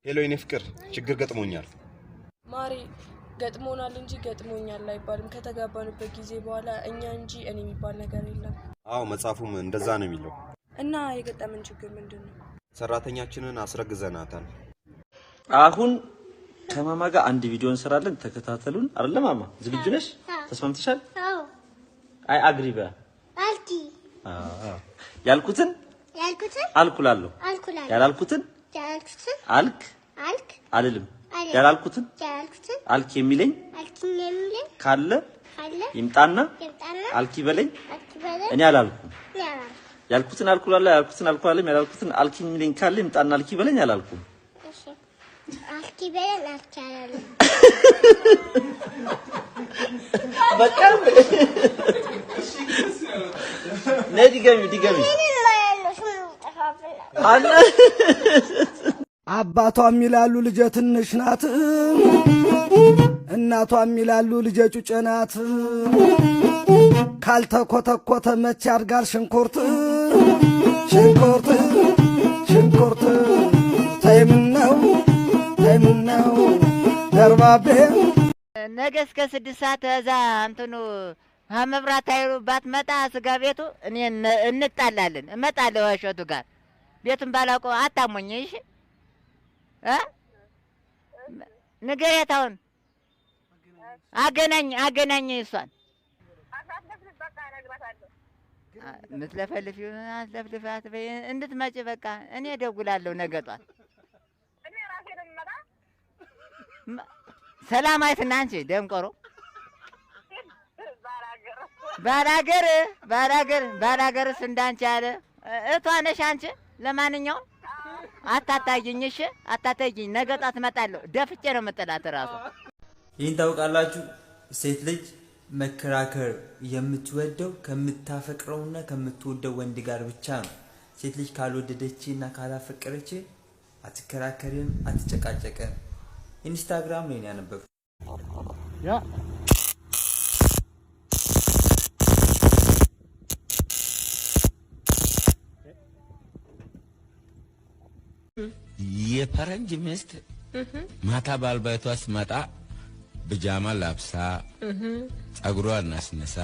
Hello የኔ ፍቅር፣ ችግር ገጥሞኛል። ማሬ፣ ገጥሞናል እንጂ ገጥሞኛል አይባልም። ከተጋባንበት ጊዜ በኋላ እኛ እንጂ እኔ የሚባል ነገር የለም። አዎ፣ መጽሐፉም እንደዛ ነው የሚለው። እና የገጠመን ችግር ምንድን ነው? ሰራተኛችንን አስረግዘናታል። አሁን ከማማ ጋር አንድ ቪዲዮ እንሰራለን። ተከታተሉን። አይደለ ማማ? ዝግጁ ነሽ? ተስማምተሻል? አዎ። I agree በ አልኪ። አዎ፣ ያልኩትን ያልኩትን አልኩላለሁ። አልኩላለሁ። ያላልኩትን ያላልኩትን አልክ አልክ አልልም። አልልም። ያላልኩትን ያላልኩትን አልክ የሚለኝ አልኪኝ የሚለኝ ካለ ካለ ይምጣና ይምጣና አልክ ይበለኝ። አልክ በለኝ። እኔ አላልኩም። እኔ አላልኩም። ያልኩትን አልኩላለሁ። ያልኩትን አልኩላለም። ያላልኩትን አልክ የሚለኝ ካለ ይምጣና አልክ ይበለኝ። አላልኩም። እሺ፣ አልኪ በለኝ፣ አልኪ አላለም። በቃ ነይ ድገሚ ድገሚ። ምንም ማለት ነው፣ ስሙ ይጠፋብናል። አለ። አባቷም ይላሉ ልጄ ትንሽ ናት፣ እናቷም ይላሉ ልጄ ጩጬ ናት። ካልተኮተኮተ መቼ ያድጋል ሽንኩርት? ሽንኩርት ሽንኩርት፣ ተይምነው ተይምነው ደርባቤ። ነገ እስከ 6 ሰዓት እዛ እንትኑ መብራት ኃይሉ ባትመጣ ስጋ ቤቱ እኔ እንጣላለን። እመጣለሁ እሸቱ ጋር፣ ቤቱን ባላውቀው አታሞኝ። እሺ እ ንገሪያት አሁን፣ አገናኝ አገናኝ እሷን። ምትለፈልፊ አትለፍልፊ አትበይ፣ እንድትመጪ በቃ እኔ እደውላለሁ ነገ ጧት። ሰላማዊትና አንቺ ደንቆሮ፣ ባላገር ባላገር ባላገርስ እንዳንቺ ያለ እቷ ነሽ አንቺ። ለማንኛውም አታታይኝ፣ እሺ አታታይኝ። ነገ ጧት እመጣለሁ። ደፍቼ ነው የምጥላት እራሱ። ይህን ታውቃላችሁ? ሴት ልጅ መከራከር የምትወደው ከምታፈቅረውና ከምትወደው ወንድ ጋር ብቻ ነው። ሴት ልጅ ካልወደደች እና ካላፈቀረች አትከራከርም፣ አትጨቃጨቅም። ኢንስታግራም ላይ ነው ያነበብኩት። ያ። የፈረንጅ ሚስት ማታ ባልቤቷ ስትመጣ ብጃማ ለብሳ፣ ጸጉሯን አስነሳ፣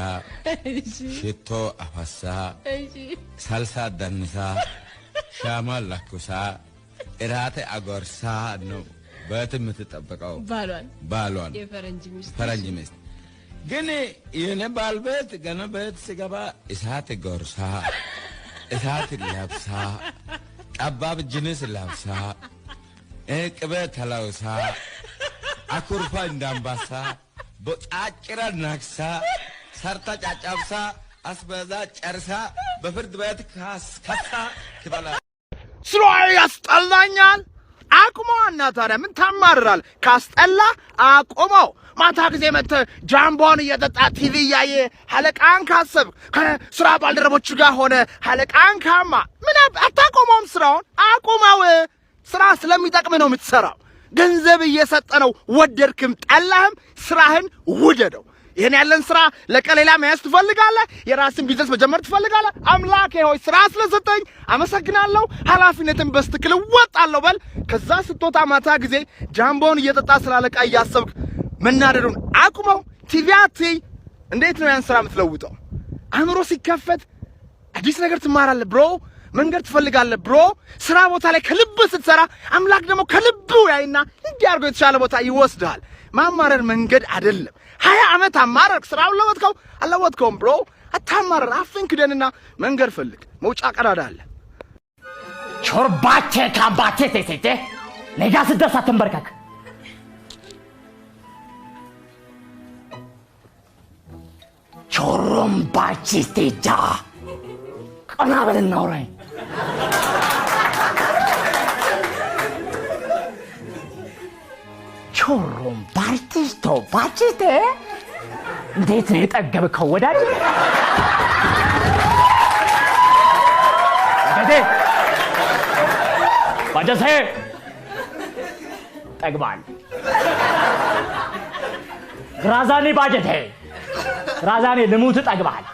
ሽቶ አፈሳ፣ ሳልሳ ደንሳ፣ ሻማ ለኩሳ፣ እራት አጎርሳ ነው በት የምትጠብቀው። ባሏን። ባሏን። የፈረንጅ ሚስት። ፈረንጅ ሚስት ግን የኔ ባልቤት ገና ቤት ስገባ እሳት ጎርሳ፣ እሳት ለብሳ፣ ጠባብ ጅንስ ለብሳ፣ ቅቤ ተለውሳ፣ አኩርፋ እንዳንበሳ ቦጫጭራ ነክሳ፣ ሰርታ ጫጫብሳ፣ አስበዛ ጨርሳ፣ በፍርድ ቤት ከሳ ትበላ። ስራዬ ያስጠላኛል። አቁመው እና ታዲያ ምን ታማርራል? ካስጠላ አቁመው። ማታ ጊዜ መጥተህ ጃምቦን እየጠጣ ቲቪ እያየ አለቃን ካሰብክ፣ ከስራ ባልደረቦች ጋር ሆነ አለቃን ካማ ምን አታቆመውም። ስራውን አቁመው። ስራ ስለሚጠቅም ነው የምትሰራው። ገንዘብ እየሰጠ ነው። ወደድክም ጠላህም ስራህን ውደደው። ይህን ያለን ስራ ለቀሌላ መያዝ ትፈልጋለህ? የራስን ቢዝነስ መጀመር ትፈልጋለህ? አምላኬ ሆይ፣ ስራ ስለሰጠኝ አመሰግናለሁ፣ ኃላፊነትን በትክክል እወጣለሁ በል። ከዛ ስትወጣ ማታ ጊዜ ጃምቦን እየጠጣ ስላለቃ እያሰብክ መናደዱን አቁመው። ቲቪ አትይ። እንዴት ነው ያን ስራ የምትለውጠው? አእምሮ ሲከፈት አዲስ ነገር ትማራለህ bro። መንገድ ትፈልጋለህ bro። ስራ ቦታ ላይ ከልብ ስትሰራ አምላክ ደግሞ ከልቡ ያይና እንዲህ አድርጎ የተሻለ ቦታ ይወስድሃል። ማማረር መንገድ አይደለም። 20 ዓመት አማረርክ፣ ስራውን ለወጥከው አልለወጥከውም bro። አታማረር። አፍን ክደንና መንገድ ፈልግ። መውጫ ቀዳዳ አለ። ቾርባቼ ካምባቼ ሴሴቴ፣ እኔ ጋ ስትደርስ አትንበርከክ። ቾሮምባቺስቴጃ፣ ቀና በልና አውራኝ። ቾሮምባርቲስቶ ባቺስቴ፣ እንዴት ነው የጠገብከው ወዳጅ? ወዳጄ ባጀሴ፣ ጠግባል። ራዛኔ ባጀቴ፣ ራዛኔ ልሙት፣ ጠግባል።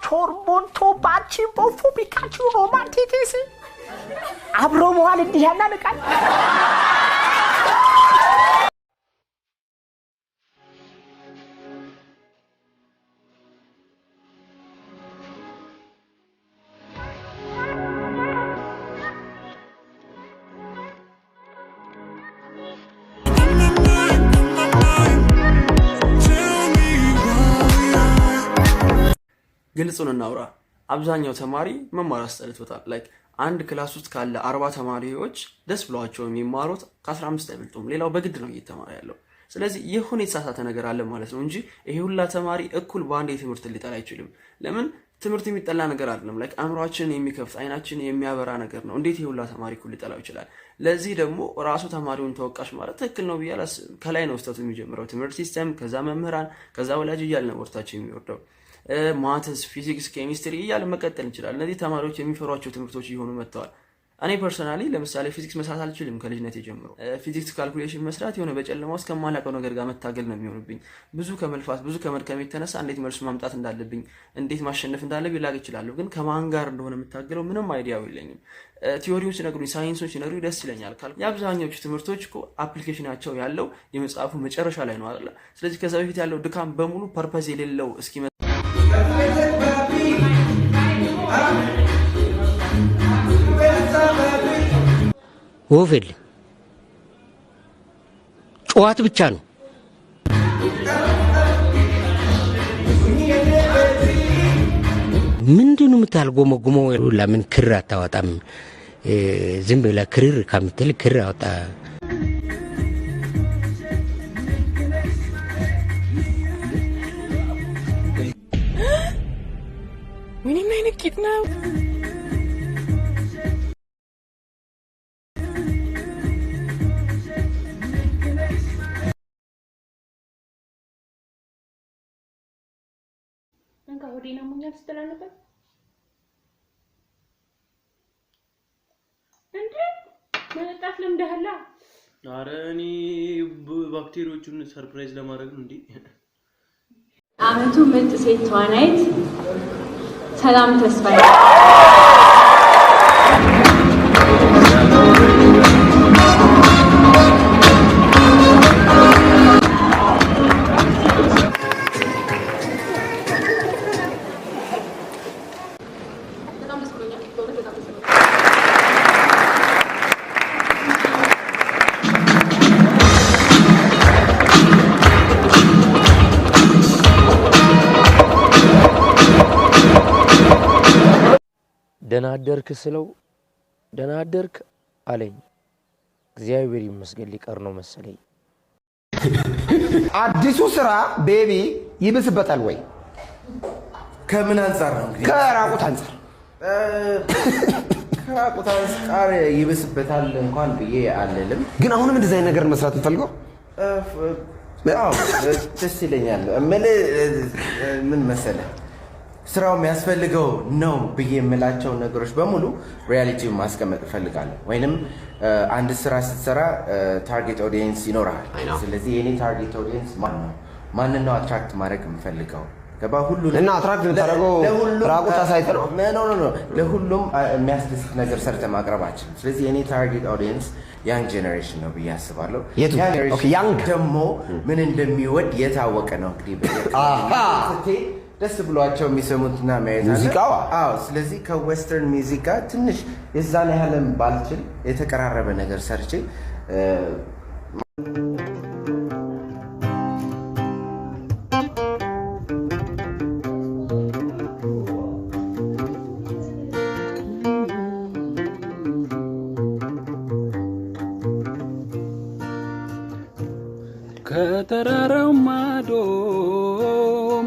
ቾርቦንቶ ባቺ ቦፎ ፒካቹ ሮማንቲቲስ አብሮ መዋል እንዲህ ያናንቃል። ግልጹን እናውራ። አብዛኛው ተማሪ መማር አስጠልቶታል። Like አንድ class ውስጥ ካለ 40 ተማሪዎች ደስ ብሏቸው የሚማሩት ከ15 አይበልጡም። ሌላው በግድ ነው እየተማረ ያለው። ስለዚህ የሆነ የተሳሳተ ነገር አለ ማለት ነው እንጂ ይሄ ሁላ ተማሪ እኩል በአንድ የትምህርት ሊጠላ አይችልም። ለምን? ትምህርት የሚጠላ ነገር አይደለም። Like አእምሯችንን የሚከፍት፣ አይናችንን የሚያበራ ነገር ነው። እንዴት ይሄ ሁላ ተማሪ እኩል ሊጠላው ይችላል? ለዚህ ደግሞ ራሱ ተማሪውን ተወቃሽ ማለት ትክክል ነው ብዬ አላስብም። ከላይ ነው ስህተቱ የሚጀምረው። ትምህርት system፣ ከዛ መምህራን፣ ከዛ ወላጅ እያልን ነው ወደታች የሚወርደው። Maths፣ ፊዚክስ፣ ኬሚስትሪ እያለ መቀጠል እንችላለን። እነዚህ ተማሪዎች የሚፈሯቸው ትምህርቶች እየሆኑ መጥተዋል። እኔ personally ለምሳሌ ፊዚክስ መስራት አልችልም ከልጅነት ጀምሮ። ፊዚክስ calculation መስራት የሆነ በጨለማ ውስጥ ከማላውቀው ነገር ጋር መታገል ነው የሚሆንብኝ። ብዙ ከመልፋት፣ ብዙ ከመድከም የተነሳ እንዴት መልሱ ማምጣት እንዳለብኝ፣ እንዴት ማሸነፍ እንዳለብኝ ላቅ እችላለሁ። ግን ከማን ጋር እንደሆነ የምታገለው ምንም idea ው የለኝም። Theory ውን ሲነግሩኝ፣ ሳይንሱን ሲነግሩኝ ደስ ይለኛል። የአብዛኛዎቹ ትምህርቶች እኮ application ኣቸው ያለው የመጽሐፉ መጨረሻ ላይ ነው አይደለ? ስለዚህ ከዛ በፊት ያለው ድካም በሙሉ purpose የሌለው እስኪ ወፍ የለም፣ ጨዋት ብቻ ነው። ምንድን ነው የምታልጎመጉመው? ለምን ክር አታወጣም? ዝም ብለህ ክርር ከምትል ክር አወጣ። ወይኔ ምን አይነት ቂጥ ነው? እንካ ሆዴን አሞኛል ስትል አልነበር እንዴ? መጠጣት ለምደሃላ። አረ እኔ ባክቴሪዎቹን surprise ለማድረግ ነው እንዴ። አመቱ ምርጥ ሴት ተዋናይት ሰላም ተስፋዬ። በጣም ደስ ብሎኛል። በእውነት በጣም ደስ ብሎኛል። ደህና አደርክ ስለው ደህና አደርክ አለኝ። እግዚአብሔር ይመስገን ሊቀር ነው መሰለኝ። አዲሱ ስራ baby ይብስበታል ወይ? ከምን አንጻር ነው እንግዲህ? ከራቁት አንጻር። ከራቁት አንጻር ይብስበታል እንኳን ብዬ አልልም። ግን አሁንም እንደዚህ አይነት ነገር መስራት እንፈልገው? አዎ፣ ደስ ይለኛል። እምልህ ምን መሰለህ፣ ስራው የሚያስፈልገው ነው ብዬ የምላቸው ነገሮች በሙሉ reality ውን ማስቀመጥ እፈልጋለሁ። ወይንም አንድ ስራ ስትሰራ target audience ይኖርሃል። ስለዚህ የኔ target audience ማን ነው? ማንን ነው attract ማድረግ የምፈልገው? ገባ? ሁሉ እና attract የምታደርገው ራቁት አሳይተህ ነው? No፣ ለሁሉም የሚያስደስት ነገር ሰርተህ ማቅረብ አችልም። ስለዚህ የኔ target audience young generation ነው ብዬ አስባለሁ። የቱ? Young generation Young ደግሞ ምን እንደሚወድ የታወቀ ነው። እንግዲህ ስትሄድ ደስ ብሏቸው የሚሰሙትና የሚያዩት አለ። ሙዚቃዋ? አዎ። ስለዚህ ከ western music ጋር ትንሽ የዛን ያህልም ባልችል የተቀራረበ ነገር ሰርቼ ከተራራው ማዶ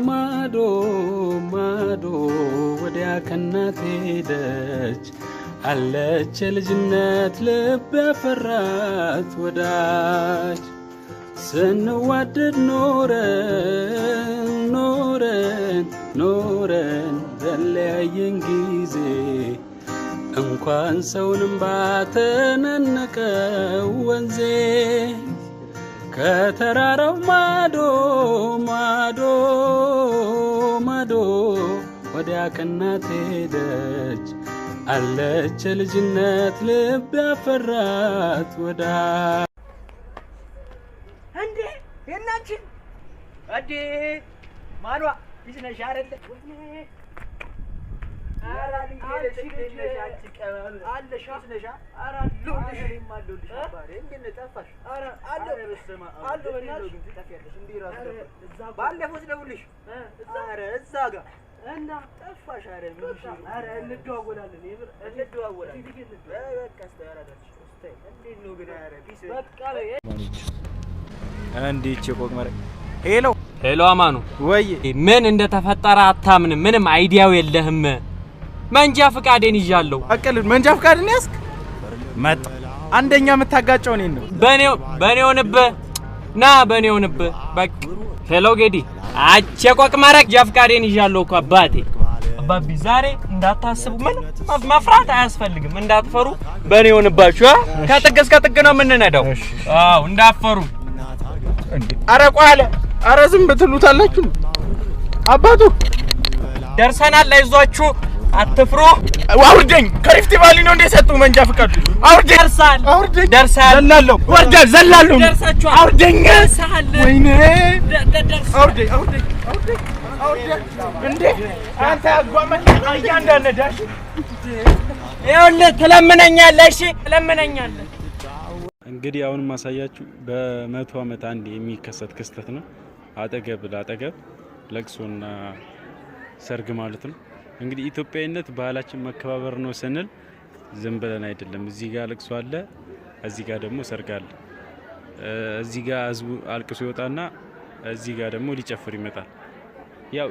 ማዶ ማዶ ወዲያ ከናት ሄደች አለች የልጅነት ልብ ያፈራት ወዳጅ። ስንዋደድ ኖረን ኖረን ኖረን ለለያየን ጊዜ እንኳን ሰውንም ባተናነቀው ወንዜ። ከተራራው ማዶ ማዶ ማዶ ወዲያ ከናት ሄደች አለች የልጅነት ልብ ያፈራት ወዳጅ። እንዴ የናንቺን እንዴ ማኗ ልጅ ነሽ አይደለ? ባለፈው ስደውልሽ እዛ ጋር እና ጠፋሽ። ኧረ እንደዋወላለን፣ እንደዋወላለን። በቃ እስኪ እንዴት ነው ግን? ኧረ ፒስ በቃ። እንዴት ቆቅ መረ ሄሎ ሄሎ፣ አማኑ። ወይ ምን እንደተፈጠረ አታምንም። ምንም idea ው የለህም። መንጃ ፍቃዴን ይዣለሁ። አቀልድ መንጃ ፍቃድን ያዝክ? መጣ። አንደኛ የምታጋጨው እኔን ነው። በኔው በኔውንብህ ና በኔውንብህ በቃ። ሄሎ ጌዲ፣ አቼ ቆቅ መረቅ መንጃ ፍቃዴን ይዣለሁ እኮ አባቴ። አባቢ ዛሬ እንዳታስቡ፣ ምን መፍራት አያስፈልግም። እንዳትፈሩ፣ በኔ ሆንባችሁ። ከጥግ እስከ ጥግ ነው የምንነዳው። አዎ እንዳትፈሩ። አረ ቆይ አለ። አረ ዝም ብትሉታላችሁ አባቱ። ደርሰናል። አይዟችሁ፣ አትፍሩ። አውርደኝ። ከሪፍት ቫሊ ነው እንደ ሰጡ መንጃ ፍቃዱ። አውርደኝ። ደርሳል፣ አውርደኝ። ደርሳል። ዘላለሁ፣ ወርዳል፣ ዘላለሁ። ደርሳችኋል። አውርደኝ። ደርሰሃል። ወይኔ አውርደኝ፣ አውርደኝ፣ አውርደኝ፣ አውርደኝ። እንዴ አንተ አጓመን እያንዳንዳሽ ይኸውልህ ትለምነኛለህ። እሺ ትለምነኛለህ። እንግዲህ አሁን ማሳያችሁ በ100 ዓመት አንድ የሚከሰት ክስተት ነው። አጠገብ ለአጠገብ ለቅሶና ሰርግ ማለት ነው። እንግዲህ ኢትዮጵያዊነት ባህላችን መከባበር ነው ስንል ዝም ብለን አይደለም። እዚህ ጋር ለቅሶ አለ፣ እዚህ ጋር ደግሞ ሰርግ አለ። እዚህ ጋር ህዝቡ አልቅሶ ይወጣና እዚህ ጋር ደግሞ ሊጨፍር ይመጣል።